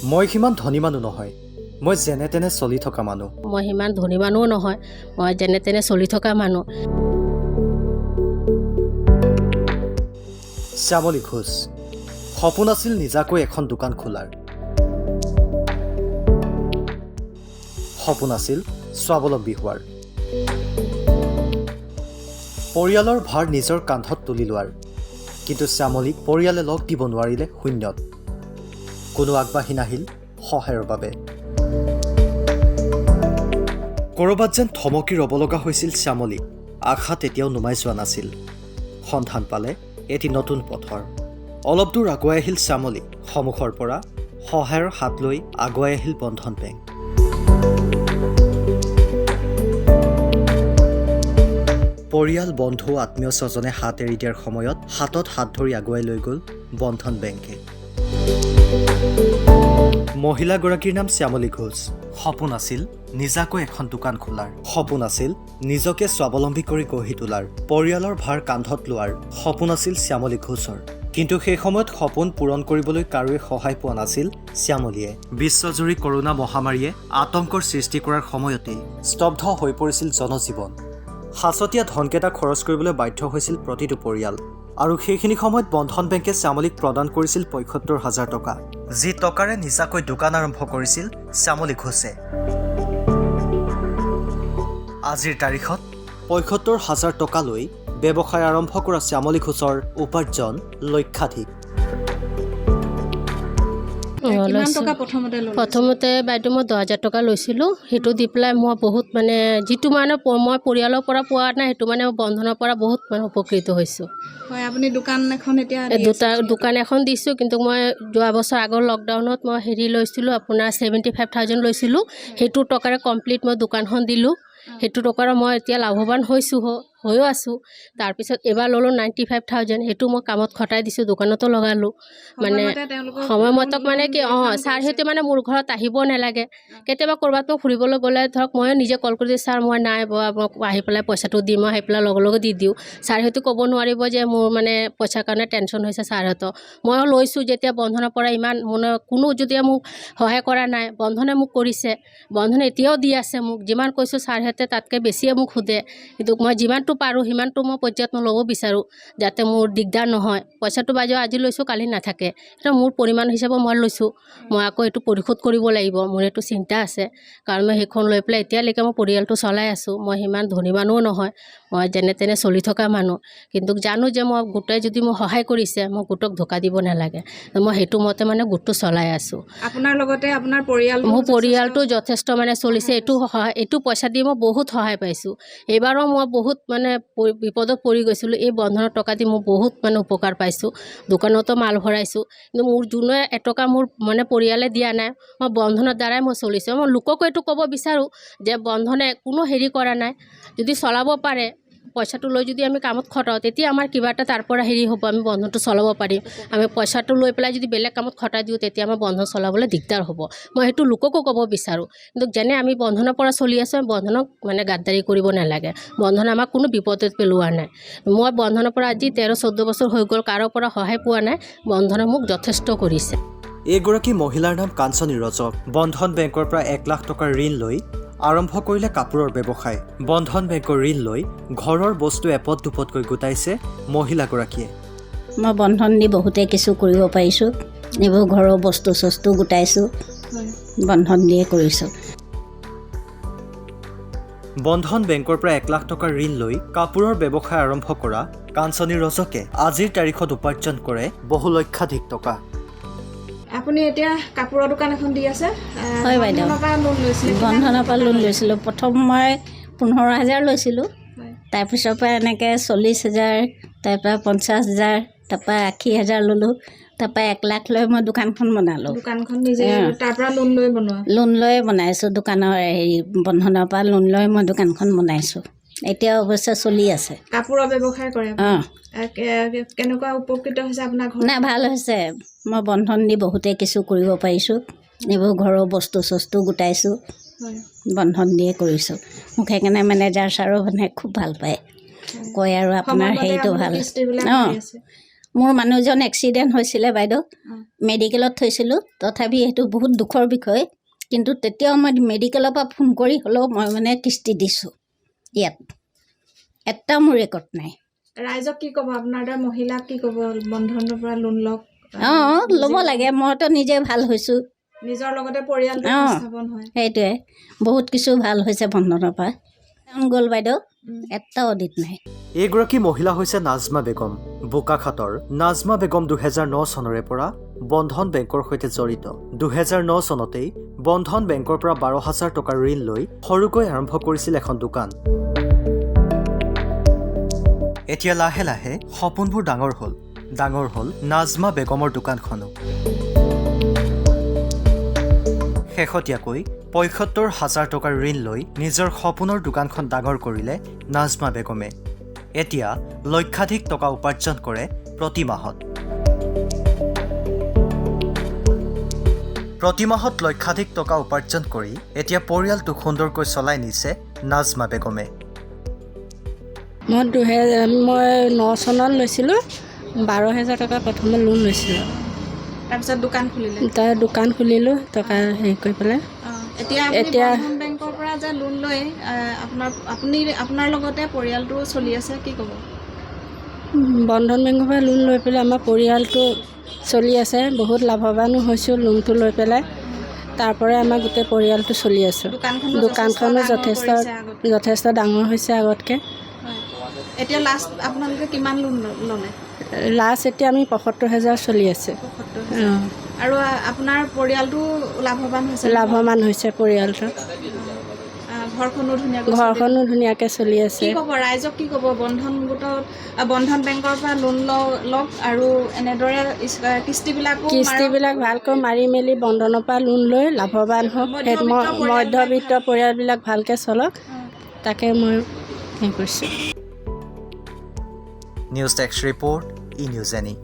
মই সিমান ধনী মানুহ নহয়, মই যেনে তেনে চলি থকা মানুহ। মই সিমান ধনী মানুহো নহয়, মই যেনে তেনে চলি থকা মানুহ। শ্যামলী ঘোষ সপোন আছিল নিজাকৈ এখন দোকান খোলাৰ, সপোন আছিল স্বাৱলম্বী হোৱাৰ, পৰিয়ালৰ ভাৰ নিজৰ কান্ধত তুলি লোৱাৰ। কিন্তু শ্যামলীক পৰিয়ালে লগ দিব নোৱাৰিলে শূন্যত, কোনো আগবাঢ়ি নাহিল সহায়ৰ বাবে। ক'ৰবাত যেন থমকি ৰ'ব লগা হৈছিল শ্যামলী, আশা তেতিয়াও নুমাই যোৱা নাছিল। সন্ধান পালে এটি নতুন পথৰ। অলপ দূৰ আগুৱাই আহিল শ্যামলী, সন্মুখৰ পৰা সহায়ৰ হাত লৈ আগুৱাই আহিল বন্ধন বেংক। পৰিয়াল, বন্ধু, আত্মীয় স্বজনে হাত এৰি দিয়াৰ সময়ত হাতত হাত ধৰি আগুৱাই লৈ গ'ল বন্ধন বেংকে। মহিলাগৰাকীৰ নাম শ্যামলী ঘোষ। সপোন আছিল নিজাকৈ এখন দোকান খোলাৰ, সপোন আছিল নিজকে স্বাৱলম্বী কৰি গঢ়ি তোলাৰ, পৰিয়ালৰ ভাৰ কান্ধত লোৱাৰ সপোন আছিল শ্যামলী ঘোষৰ। কিন্তু সেই সময়ত সপোন পূৰণ কৰিবলৈ কাৰোৱে সহায় পোৱা নাছিল শ্যামলীয়ে। বিশ্বজুৰি কৰোণা মহামাৰীয়ে আতংকৰ সৃষ্টি কৰাৰ সময়তেই স্তব্ধ হৈ পৰিছিল জনজীৱন। সাঁচতীয়া ধনকেইটা খৰচ কৰিবলৈ বাধ্য হৈছিল প্ৰতিটো পৰিয়াল। আৰু সেইখিনি সময়ত বন্ধন বেংকে শ্যামলীক প্ৰদান কৰিছিল ৭৫,০০০ টকা, যি টকাৰে নিজাকৈ দোকান আৰম্ভ কৰিছিল শ্যামলী ঘোষে। আজিৰ তাৰিখত ৭৫,০০০ টকা লৈ ব্যৱসায় আৰম্ভ কৰা শ্যামলী ঘোষৰ উপাৰ্জন লক্ষাধিক। প্ৰথমতে বাইদেউ মই ১০,০০০ টকা লৈছিলোঁ। সেইটো দি পেলাই মই বহুত মানে যিটো মানে মই পৰিয়ালৰ পৰা পোৱা নাই, সেইটো মানে বন্ধনৰ পৰা বহুত মানে উপকৃত হৈছোঁ। দোকান এখন দিছোঁ, কিন্তু মই যোৱা বছৰ আগৰ লকডাউনত মই হেৰি লৈছিলোঁ, আপোনাৰ 75,000 লৈছিলোঁ। সেইটো টকাৰে কমপ্লিট মই দোকানখন দিলোঁ। সেইটো টকাৰে মই এতিয়া লাভৱান হৈছোঁ, হৈও আছোঁ। তাৰপিছত এইবাৰ ল'লোঁ 95,000, সেইটো মই কামত খটাই দিছোঁ, দোকানতো লগালোঁ। মানে সময়মতে মানে কি ছাৰ সেইটো মানে মোৰ ঘৰত আহিব নালাগে। কেতিয়াবা ক'ৰবাত মই ফুৰিবলৈ গ'লে ধৰক ময়ো নিজে কল কৰি দিওঁ, ছাৰ মই নাই, আহি পেলাই পইচাটো দিম, মই আহি পেলাই লগে লগে দি দিওঁ। ছাৰ সেইটো ক'ব নোৱাৰিব যে মোৰ মানে পইচাৰ কাৰণে টেনশ্যন হৈছে ছাৰহঁতৰ। ময়ো লৈছোঁ যেতিয়া বন্ধনৰ পৰা, ইমান মানে কোনো যেতিয়া মোক সহায় কৰা নাই, বন্ধনে মোক কৰিছে, বন্ধনে এতিয়াও দি আছে মোক। যিমান কৈছোঁ ছাৰহঁতে তাতকৈ বেছিয়ে মোক সোধে, কিন্তু মই যিমানটো পাৰোঁ সিমানটো মই পৰ্যায়ত মই ল'ব বিচাৰোঁ, যাতে মোৰ দিগদাৰ নহয়। পইচাটো বাইদেউ আজি লৈছোঁ কালি নাথাকে, সেইটো মোৰ পৰিমাণ হিচাপে মই লৈছোঁ। মই আকৌ এইটো পৰিশোধ কৰিব লাগিব, মোৰ এইটো চিন্তা আছে। কাৰণ মই সেইখন লৈ পেলাই এতিয়ালৈকে মই পৰিয়ালটো চলাই আছোঁ। মই সিমান ধনী মানুহো নহয়, মই যেনে তেনে চলি থকা মানুহ। কিন্তু জানো যে মই গোটে যদি মোক সহায় কৰিছে, মই গোটক ধোকা দিব নালাগে। মই সেইটো মতে মানে গোটটো চলাই আছোঁ। আপোনাৰ লগতে আপোনাৰ পৰিয়াল, মোৰ পৰিয়ালটো যথেষ্ট মানে চলিছে। এইটো সহায়, এইটো পইচা দি মই বহুত সহায় পাইছোঁ। এইবাৰো মই বহুত মানে বিপদত পৰি গৈছিলোঁ, এই বন্ধনৰ টকা দি মই বহুত মানে উপকাৰ পাইছোঁ। দোকানতো মাল ভৰাইছোঁ, কিন্তু মোৰ যোনে এটকা মোৰ মানে পৰিয়ালে দিয়া নাই, মই বন্ধনৰ দ্বাৰাই মই চলিছোঁ। মই লোককো এইটো ক'ব বিচাৰোঁ যে বন্ধনে কোনো হেৰি কৰা নাই, যদি চলাব পাৰে পইচাটো লৈ যদি আমি কামত খটাওঁ, তেতিয়া আমাৰ কিবা এটা তাৰ পৰা হেৰি হ'ব, আমি বন্ধনটো চলাব পাৰিম। আমি পইচাটো লৈ পেলাই যদি বেলেগ কামত খটাই দিওঁ, তেতিয়া আমাৰ বন্ধন চলাবলৈ দিগদাৰ হ'ব। মই সেইটো লোককো ক'ব বিচাৰোঁ। কিন্তু যেনে আমি বন্ধনৰ পৰা চলি আছোঁ, আমি বন্ধনক মানে গাদ্দাৰি কৰিব নালাগে। বন্ধন আমাক কোনো বিপদত পেলোৱা নাই। মই বন্ধনৰ পৰা আজি ১৩-১৪ বছৰ হৈ গ'ল, কাৰো পৰা সহায় পোৱা নাই, বন্ধনে মোক যথেষ্ট কৰিছে। এইগৰাকী মহিলাৰ নাম কাঞ্চনী ৰজক। বন্ধন বেংকৰ পৰা ১ লাখ টকাৰ ঋণ লৈ আৰম্ভ কৰিলে কাপোৰৰ ব্যৱসায়। বন্ধন বেংকৰ ঋণ লৈ ঘৰৰ বস্তু এপদ দুপদকৈ গোটাইছে মহিলাগৰাকীয়ে। মই বন্ধন দি বহুতে কিছু কৰিব পাৰিছোঁ, এইবোৰ ঘৰৰ বস্তু চস্তু গোটাইছোঁ, বন্ধন দিয়ে কৰিছোঁ। বন্ধন বেংকৰ পৰা ১ লাখ টকাৰ ঋণ লৈ কাপোৰৰ ব্যৱসায় আৰম্ভ কৰা কাঞ্চনী ৰজকে আজিৰ তাৰিখত উপাৰ্জন কৰে বহু লক্ষাধিক টকা। আপুনি এতিয়া কাপোৰৰ দোকান এখন দি আছে? হয় বাইদেউ, বন্ধনৰ পৰা লোন লৈছিলোঁ। প্ৰথম মই ১৫,০০০ লৈছিলোঁ, তাৰপিছৰ পৰা এনেকৈ ৪০,০০০, তাৰপৰা ৫০,০০০, তাৰপৰা ৮০,০০০ ল'লোঁ, তাৰপৰা ১ লাখ লৈ মই দোকানখন বনালোঁ। দোকানখন নিজে তাৰ পৰা লোন লৈ বনোৱা? লোন লৈয়ে বনাইছোঁ, দোকানৰ হেৰি বন্ধনৰ পৰা লোন লৈ মই দোকানখন বনাইছোঁ। এতিয়া অৱশ্যে চলি আছে। কাপোৰৰ ব্যৱসায় কৰে? অঁ। কেনেকুৱা উপকৃত হৈছে আপোনাৰ ঘৰ? নাই, ভাল হৈছে। মই বন্ধন দি বহুতে কিছু কৰিব পাৰিছোঁ, এইবোৰ ঘৰৰ বস্তু চস্তু গোটাইছোঁ, বন্ধন দিয়ে কৰিছোঁ। মোক সেইকাৰণে মেনেজাৰ ছাৰো মানে খুব ভাল পায়, কয় আৰু আপোনাৰ হেৰিটো ভাল। অঁ, মোৰ মানুহজন এক্সিডেণ্ট হৈছিলে বাইদেউ, মেডিকেলত থৈছিলোঁ। তথাপি সেইটো বহুত দুখৰ বিষয়, কিন্তু তেতিয়াও মই মেডিকেলৰ পৰা ফোন কৰি হ'লেও মই মানে কিস্তি দিছোঁ। ইয়াত এটা মোৰ ৰেকৰ্ড নাই। ৰাইজক কি ক'ব, আপোনাৰ দৰে মহিলাক কি ক'ব, বন্ধনৰ পৰা লোন লওক? অঁ, ল'ব লাগে, মইতো নিজে ভাল হৈছোঁ। নিজৰ লগতে পৰিয়ালটো সংস্থাপন হয়। সেইটোৱে, বহুত কিছু ভাল হৈছে বন্ধনৰ পৰা। গ'ল বাইদেউ, এটা অডিট নাই। এইগৰাকী মহিলা হৈছে নাজমা বেগম। বোকাখাতৰ নাজমা বেগম 2009 চনৰে পৰা বন্ধন বেংকৰ সৈতে জড়িত। 2009 চনতেই বন্ধন বেংকৰ পৰা 12,000 টকাৰ ঋণ লৈ সৰুকৈ আৰম্ভ কৰিছিল এখন দোকান। এতিয়া লাহে লাহে সপোনবোৰ ডাঙৰ হ'ল, ডাঙৰ হ'ল নাজমা বেগমৰ দোকানখনো। শেহতীয়াকৈ 75,000 টকাৰ ঋণ লৈ নিজৰ সপোনৰ দোকানখন ডাঙৰ কৰিলে নাজমা বেগমে। এতিয়া লক্ষাধিক টকা উপাৰ্জন কৰে প্ৰতিমাহত। প্ৰতিমাহত লক্ষাধিক টকা উপাৰ্জন কৰি এতিয়া পৰিয়ালটো সুন্দৰকৈ চলাই নিছে নাজমা বেগমে। মই 9 চনত লৈছিলোঁ, 12,000 টকা প্ৰথমে লোন লৈছিলোঁ। তাৰপিছত দোকান খুলিলে? তাৰ দোকান খুলিলোঁ, টকা হেৰি কৰি পেলাই। এতিয়া এতিয়া বন্ধন বেংকৰ পৰা যে লোন লৈ আপুনি আপোনাৰ লগতে পৰিয়ালটো চলি আছে, কি ক'ব? বন্ধন বেংকৰ পৰা লোন লৈ পেলাই আমাৰ পৰিয়ালটো চলি আছে, বহুত লাভৱানো হৈছোঁ লোনটো লৈ পেলাই। তাৰপৰাই আমাৰ গোটেই পৰিয়ালটো চলি আছোঁ। দোকানখনো যথেষ্ট ডাঙৰ হৈছে আগতকৈ। এতিয়া লাষ্ট আপোনালোকে কিমান লোন ল'লে? লাষ্ট এতিয়া আমি 75,000 চলি আছে। আৰু আপোনাৰ পৰিয়ালটো লাভৱান হৈছে? লাভৱান হৈছে পৰিয়ালটো। ঘৰখনো ধুনীয়াকৈ চলি আছে। কি ক'ব ৰাইজক, কি ক'ব বন্ধন গোটত, বন্ধন বেংকৰ পৰা লোন লওক আৰু এনেদৰে কিস্তিবিলাক ভালকৈ মাৰি মেলি বন্ধনৰ পৰা লোন লৈ লাভৱান হওক, মধ্যবিত্ত পৰিয়ালবিলাক ভালকৈ চলক, তাকে মই হেৰি কৰিছোঁ। News desk report, E news any.